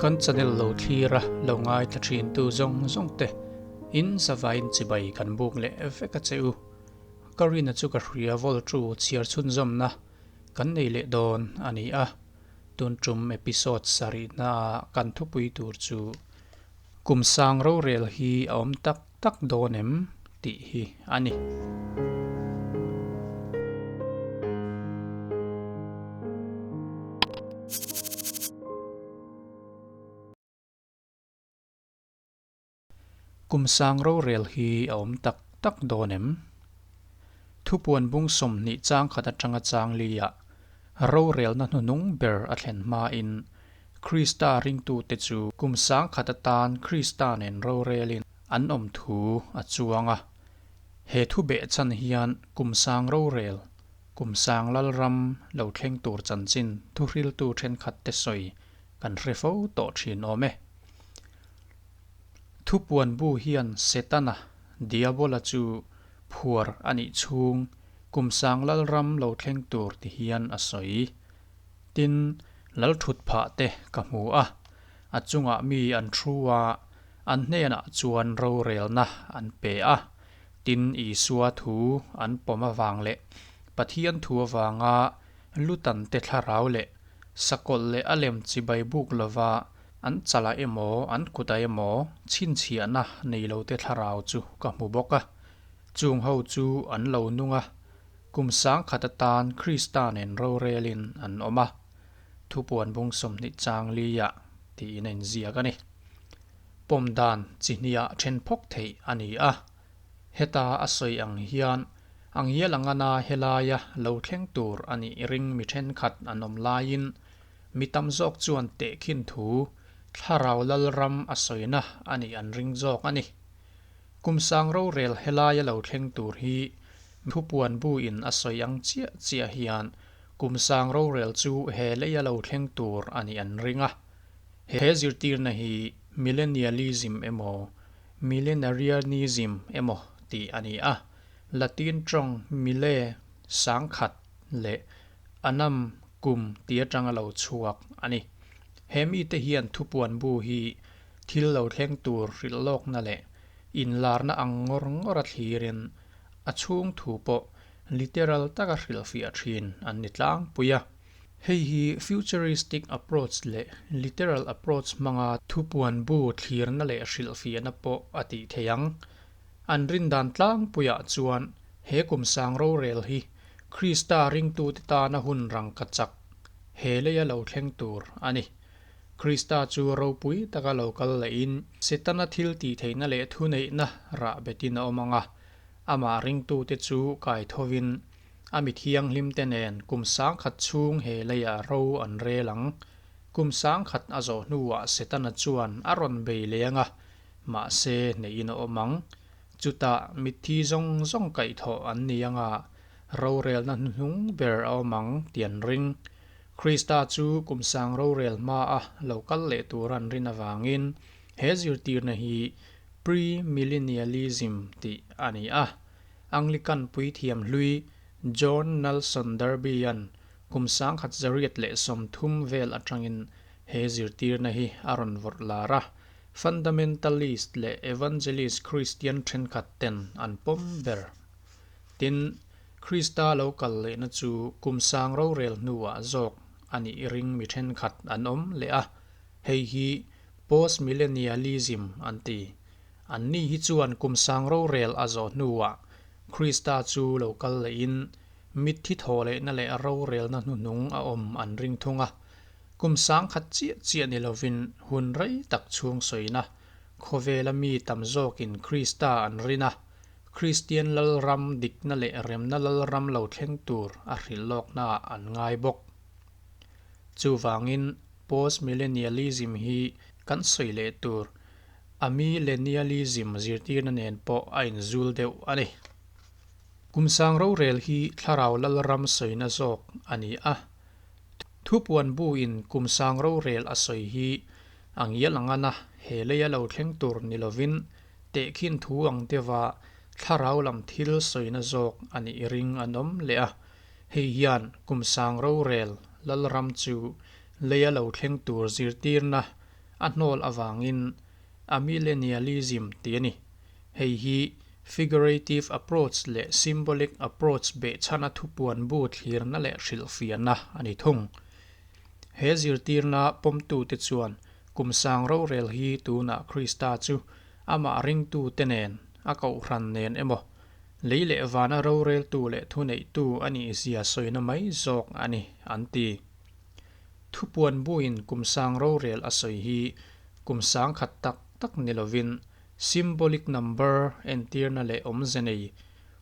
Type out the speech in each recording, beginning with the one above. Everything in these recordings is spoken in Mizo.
Kan channel lo thlir a, lo ngaithla thin tu zawng zawng te in savain chibai kan buk leh vek a che u. Ka rina chu ka hria vol tu chhiar chhunzawmna kan nei leh dawn a ni a. Tun tum episode sarihna ah kan thupui tur chu kum sang rorel hi a awm tak tak dawn em tih hi a ni. Kum sang rorel hi a awm tak tak dawn em? Thupuan bung 20 chang khat atanga chang liah rorelna hnuhnung ber a thlen hmain Krista ringtute chu kum sang khat atan Krista nen rorelin an awm thu a chuang a. He thu behchhan hian kum sang rorel, kum sang lalram lo thleng tur chanchin thuhriltu thenkhatte sawi kan hre fo tawh thin awm e. Thupuan bu hian Setana, Diabola chu phuar a nih chhung kum sang lalram lo thleng tur ti hian a sawi. Tin, lal thut phah te ka hmu a, a chungah mi an thu a, an hnenah chuan rorelna an pe a. Tin, Isua thu an pawm avang leh Pathian thu avanga lutan te thlarau leh sakawlh leh a lem chibai buk lova an chalah emaw an kutah emaw chhinchhiahna nei lo te thlarau chu ka hmu bawk a. Chung ho chu an lo nung a, Kum sangkhat atan Krista nen rorelin an awm a, thupuan bung 20 chang liah tiin a inziak a ni. Pawm dan chi hniah then phawk theih a ni a, heta a sawi ang hian ang hial angana helaia lo thleng tur a nih ring mi thenkhat an awm laiin mi tam zawk chuan tehkhin thu thlarau lalram a sawina a nih an ring zawk a ni. Kum sang rorel helaia lo thleng tur hi Thupuan bu in a sawi ang chiah chiah hian kum sang rorel chu he leia lo thleng tur a nih an ring a. He zirtirna hi Millennialism emaw Millenarianism emaw tih a ni a. Latin tawng mille, sangkhat, leh anam, kum, tih atanga lo chhuak a ni. He mite hian thupuan bu hi thil lo thleng tur hrilh lawkna leh inlarna ang ngawr ngawr a thlirin a chhung thu pawh literal taka hrilhfiah thin an ni tlangpui a. Hei hi futuristic approach leh literal approach hmanga thupuan bu thlirna leh hrilhfiahna pawh a tih theih ang. An rindan tlangpuiah chuan he kum sang rorel hi Krista ringtute tana hun rangkachak he leia lo thleng tur a ni. Krista chu ropui taka lo kal lehin Setana thil tih theihna leh thuneihna rah betin a awm ang a, amah ringtute chu kai thovin a mi thianghlimte nen kum sangkhat chhung he leiah ro an rel ang. Kum sangkhat a zawh hnuah Setana chuan a rawn bei leng a, mahse neihin a awm ang. Chutah mitthi zawng zawng kaihthawh an ni ang a, rorelna hnuhnung ber a awm ang tih an ring. Krista chu kum sang rorel hmaa lo kal leh tur an rin avangin he zirtirna hi Premillennialism tih a ni a. Anglican puithiam hlui John Nelson Darby-a'n kum 1930 vel atangin he zirtirna hi a rawn vawrh lar a, Fundamentalist leh Evangelist Kristian thenkhat ten an pawm ber. Tin, Krista lo kal lehna chu kum sang rorel hnuah zawk a nih ring mi thenkhat an awm leh a, hei hi Postmillennialism an ti. Anni hi chuan kum sang rorel a zawh hnuah Krista chu lo kal lehin mitthi thaw lehna leh rorelna hnuhnung a awm an ring thung a. Kum sang khat chiah chiah ni lovin hun rei tak chhung sawina khawvela mi tam zawkin Krista an rin a, Kristian lalram dikna leh remna lalram lo thleng tur a hrilh lawknaah an ngai bawk. Chuvangin Postmillennialism hi kan sawi leh tur Amillennialism zirtirna nen pawh a inzul deuh a ni. Kum sang rorel hi thlarau lalram sawina zawk a ni a. Thupuan buin kum sang rorel a sawi hi a ngial angana he leia lo thleng tur ni lovin Tehkhin thu ang deuha thlarau lam thil sawina zawk a nih ring an awm leh a, hei hian kum sang rorel Lalram chu leia lo thleng tur zirtirna a hnawl avangin Amillennialism tih a ni. Hei hi figurative approach leh symbolic approach behchhana thupuan bu thlirna leh hrilhfiahna a ni thung. He zirtirna pawmtute chuan kum sang rorel hi tunah Krista chu amah ringtute nen, a kohhran nen emaw, lei leh vana roreltu leh thuneihtu a nihzia sawina mai zawk a ni, an ti. Thupuan buin kum sang rorel a sawi hi kum sang khat tak tak ni lovin symbolic number entirna leh awmze nei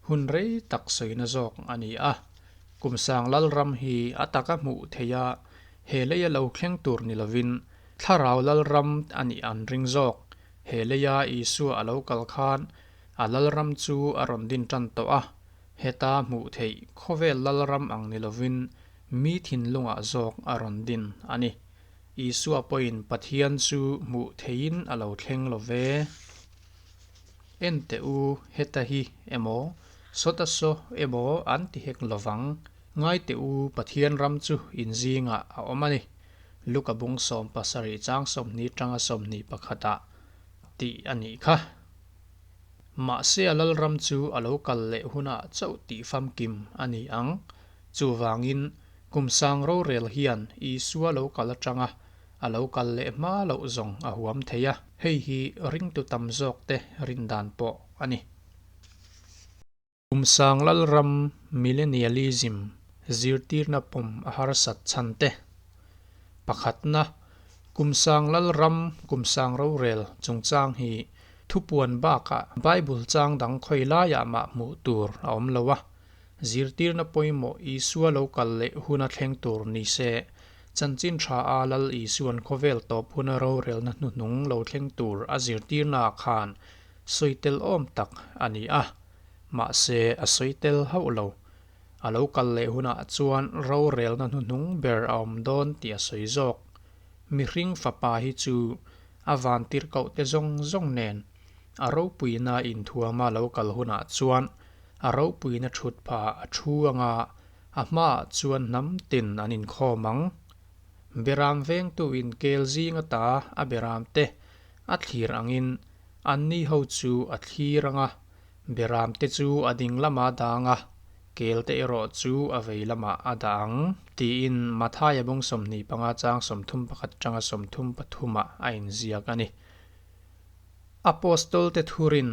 hun rei tak sawina zawk a ni a. Kum sang Lalram hi a taka hmuh theih a, he leia lo thleng tur ni lovin Thlarau Lalram a nih an ring zawk. He leia Isua a lo kal khan a Lalram chu a rawn din tan tawh a, heta hmuh theih khawvel Lalram ang ni lovin mi thinlungah zawk a rawn din a ni. Isua pawhin Pathian chu hmuh theihin a lo thleng lo ve. En teh u, heta hi emaw, sawta saw emaw an ti hek lo vang. Ngai teh u, Pathian ram chu in zingah a awm a ni. Luka bung 17 chang 20 tanga 21ah tih a nih kha. Mahse a Lalram chu a lo kal leh hunah chauh tih famkim a ni ang. Chuvangin, kum sang rorel hian Isua lo kal atanga a lo kal leh hma loh zawng a huam thei a, hei hi ringtu tam zawkte rindan pawh a ni. Kum sang Lalram Millennialism zirtirna pawm a harsat chhan te. Pakhatna, kum sang Lalram kum sang rorel chungchang hi thupuan bakah Bible chang dang khawi laiah mah hmuh tur a awm lo a, Zirtirna pawimawh Isua lo kal leh huna thleng tur ni se, chanchin tha a Lal Isuan khawvel tawp huna rorelna hnuhnung lo thleng tur a zirtirnaah khan sawi tel awm tak a ni a, mahse a sawi tel hauh lo. A lo kal leh hunah chuan rorelna hnuhnung ber a awm dawn tih a sawi zawk. Mihring fapa hi chu a vantirhkohte zawng zawng nen A ropuina inthuama lo kal hunah chuan a ropuina thut phah a thu anga a hmaah chuan hnam tin an inkhawm ang. Beram vengtuin kel zing ata a beramte a thlir angin anni ho chu a thlir anga beramte chu a ding lama dang a, kelte erawh chu a vei lamah a dah ang, tiin Mathaia bung 25 chang 31 tanga 33 ah a inziak a ni. Apostol-te thurin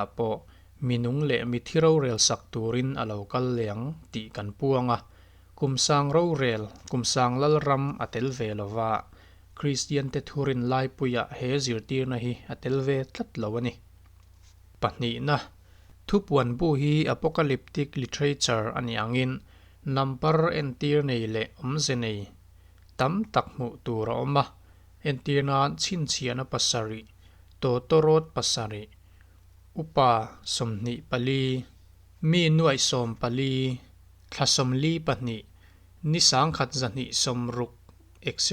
ah pawh mi nung leh mi thi rorel sak turin a lo kal leh ang tih kan puang a. Kum sang rorel, kum sang lalram a tel ve lo va, Kristiante thurin laipuiah he zirtirna hi a tel ve tlat lo a ni. Pahnihna, Thupuan bu hi apocalyptic literature a nih angin number entir nei leh awmze nei tam tak hmuh tur a awm a. Entir nan chhinchhiahna pasarih, tawtawrawt pasarih, upa 24, mi nuaih 14, thla 42, ni 1160, etc.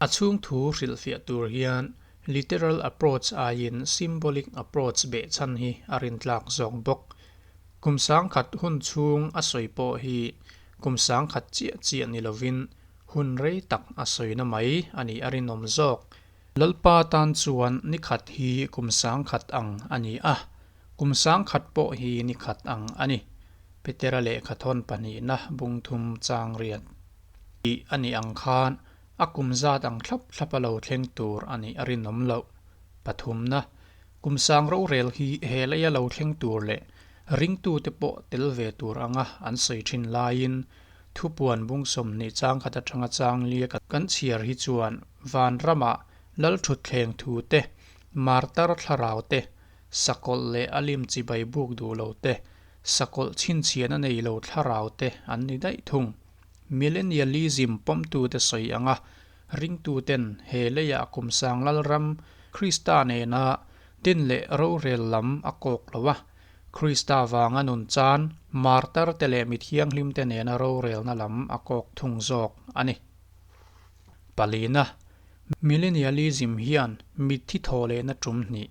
A chhung thu hrilhfiah tur hian literal approach aiin symbolic approach behchhan hi a rintlak zawk bawk. Kum 1000 hun chhung a sawi pawh hi kum 1000 chiah chiah ni lovin Hun rei tak a sawina mai a nih a rinawm zawk. Lalpa tan chuan ni khat hi kum 1000 ang a ni a, kum 1000 pawh hi ni khat ang a ni. Petera lehkha thawn pahnihna bung thum chang riat tih a nih ang khan a kum zat ang thlap thlap a lo thleng tur a nih a rinawm loh. Pathumna, kum sang rorel hi he leia lo thleng tur leh ringtute pawh tel ve tur anga an sawi thin laiin Thupuan bung 20 chang khat atanga chang lia kan chhiar hi chuan vanramah lalthutthleng thu te, martar thlarau te, sakawlh leh a lim chibai buk duh lo te, sakawlh chhinchhiahna nei lo thlarau te an ni daih thung. Millennialism pawmtute sawi anga ringtuten he leiah kum sang lalram Krista nena din leh rorel lam a kawk lo a, Krista vanga nun chan, martar te leh mi thianghlim te nena rorelna lam a kawk thung zawk a ni. Palina, Millennialism hian mitthi thawhlehna tum hnih,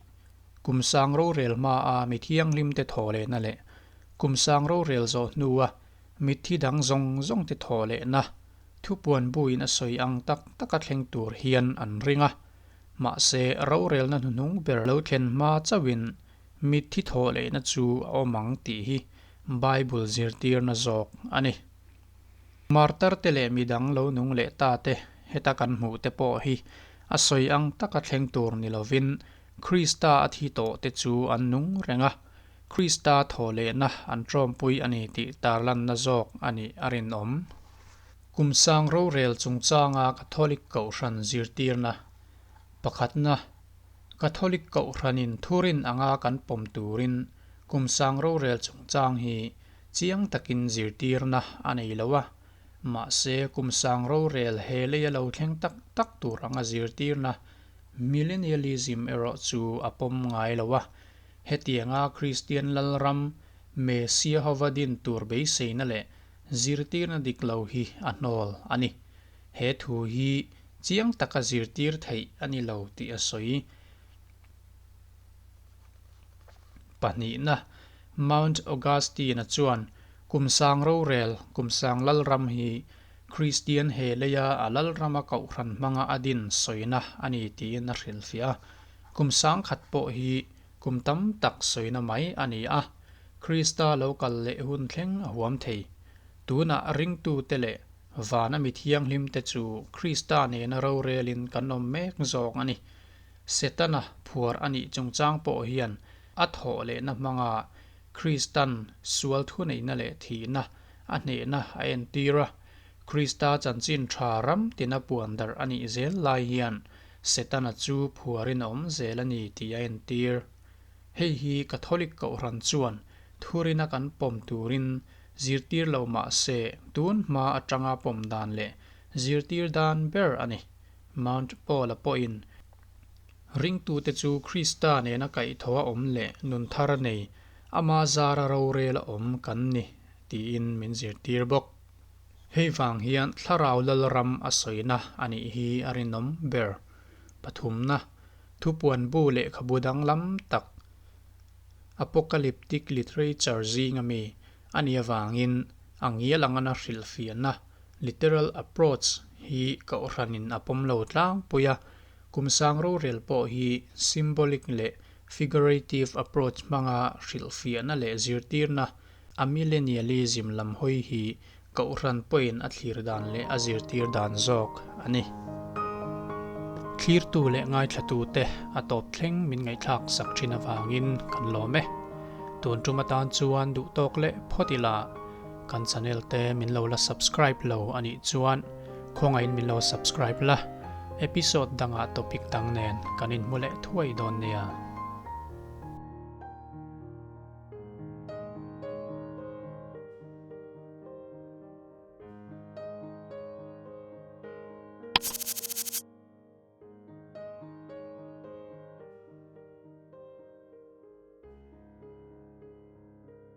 kum sang rorel hmaa mi thianghlim te thawhlehna leh kum sang rorel zawh hnua mitthi dang zawng zawng te thawhlehna, thupuan buin a sawi ang tak taka thleng tur hian an ring a. Mahse, rorelna hnuhnung ber lo thlen hma chauhin mitthi thawh lehna chu a awm ang tih hi Bible zirtirna zawk a ni. Martar-te leh midang lo nung leh ta te heta kan hmuh te pawh hi a sawi ang taka thleng tur ni lovin Krista a thi tawh te chu an nung reng a, Krista thawh lehna an ṭawmpui a ni tih tarlanna zawk a nih a rinawm. Kum sang rorel chungchanga Catholic Kohhran zirtirna pakhatna, Catholic Kohhranin thurin anga kan pawm turin kum sang rorel chungchang hi chiang takin zirtirna a nei lo a, mahse kum sang rorel he leia lo thleng tak tak tur anga zirtirna Millennialism erawh chu a pawm ngai lo a, hetianga Kristian Lalram Messiah hova din tur beiseina leh Zirtirna dik lo hi a hnawl a ni. He thu hi chiang taka zirtir theih a ni lo tih a sawi. Pahnihna, Mount Augustine-a chuan kum sang rorel, kum sang lalram hi Kristian he leia a lalrama kohhran hmanga a din sawina a ni tiin a hrilhfiah a. Kum sang khat pawh hi Kum tam tak sawina mai a ni a, Krista lo kal leh hun thleng a huam thei. Tunah ringtute leh vana mi thianghlimte chu Krista nena rorelin kan awm mek zawk a ni. Setana phuar a nih chungchang pawh hian a thawh lehna hmanga Kristan sual thuneihna leh thihna a hnehna a entir a, Krista chanchin tha ram tina puan darh a nih zel lai hian Setana chu phuarin a awm zel a ni tih a entir. Hei hi Catholic Kohhran chuan thurina kan pawm turin zirtir lo mah se tun hma atanga pawm dan leh zirtir dan ber a ni. Mount Paul-a pawhin ringtute chu Krista nena kaihthawh a awm leh nun thar nei, ama zara rorel a awm kan ni tiin min zirtir bawk. Hei vang hian Thlarau Lalram a sawina a nih hi a rinawm ber. Pathumna, Thupuan bu lehkhabu danglam tak, apocalyptic literature zinga mi a nih avangin a ngial angana hrilhfiahna, literal approach, hi Kohhranin a pawm lo tlangpui a, kum sang rorel pawh hi symbolic leh figurative approach hmanga hrilhfiahna leh zirtirna Amillennialism lam hawi hi Kohhran pawhin a thlir dan leh a zirtir dan zawk a ni. Thlirtu leh ngaithlatute a tawp thleng min ngaihthlak sak thin avangin kan lawm e. Tun tum atan chuan duh tawk leh phawt ila kan channel te min lo la subscribe lo a nih chuan khawngaihin min lo subscribe la, episode dangah topic dang nen kan inhmu leh thuai dawn nia.